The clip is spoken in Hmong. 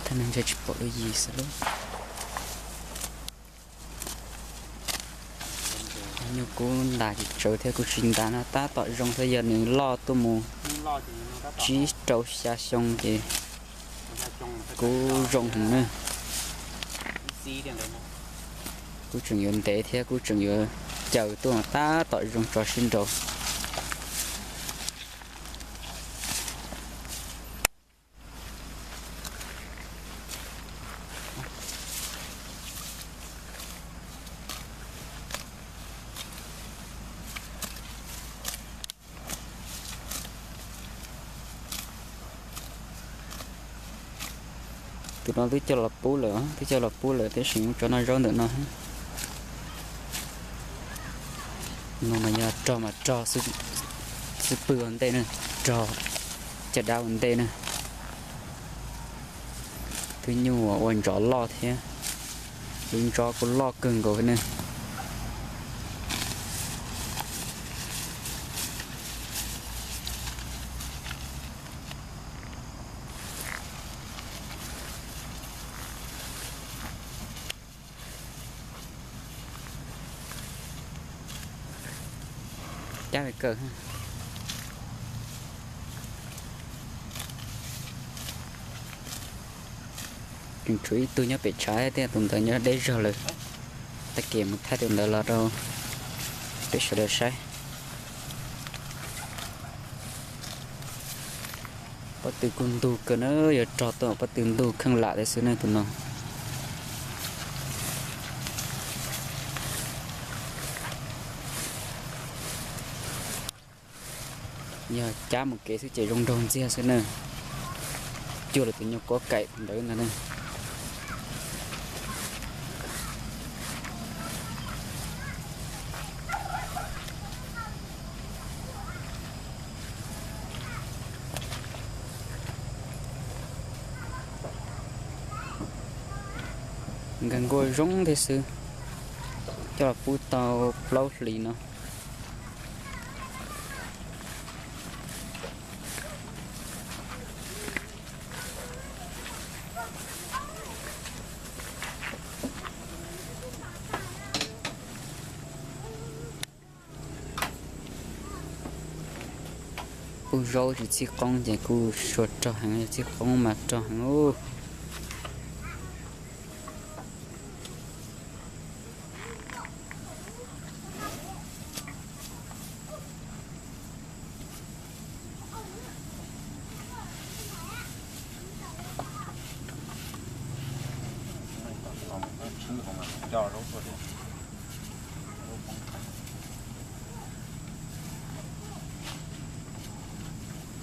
Ntshe tsis pom lub yis xwb lub. Nyuj kub ntas tsis tsawv thiab kuj tsis ntas no, tab tom zoo thiab, yog nws loj tuaj mus tsib rau xya xyoo ces kuj zoo heev na. Kuj tseem yuav ntev thiab kuj tseem yuav caws tuaj tab tom zoo tso sib nraus. Tus no twb coj los pub lawm, twb coj los pub lawm tab sis tso noj zaub ntawm no. No mas yog rog mas rog xwb pwg ua ntej na, rog caj dab ua ntej na. Twb nyuj ua ntsov loj thiab, lub ntso kuj loj kawg nkaus na. Cab kawg. Tseem tshuav ib tug nyob pem tshav thiab, tus ntawd nyob deb zog lawm. Tag kis mus thaij tus ntawd los rau peb sawv daws saib. Pob tw kuj ntug kawg na, yuav rog tuaj pob tw ntug kheej lam thiab xwb ne tus no. Yog cab mus kev xwb ces zoo nraug ntxiag xwb na. Cuag lawv tus nyuj kuab kaim ntawd ntag ne. Nkag nkuaj zoo thiab xwb, coj los pub tau plaub hlis no. Pub zaub tsis txhij qoob ces kuj suav rog heev, txhij qoob mas rog heev ub. Tsis hauv mas coj zaub tuaj.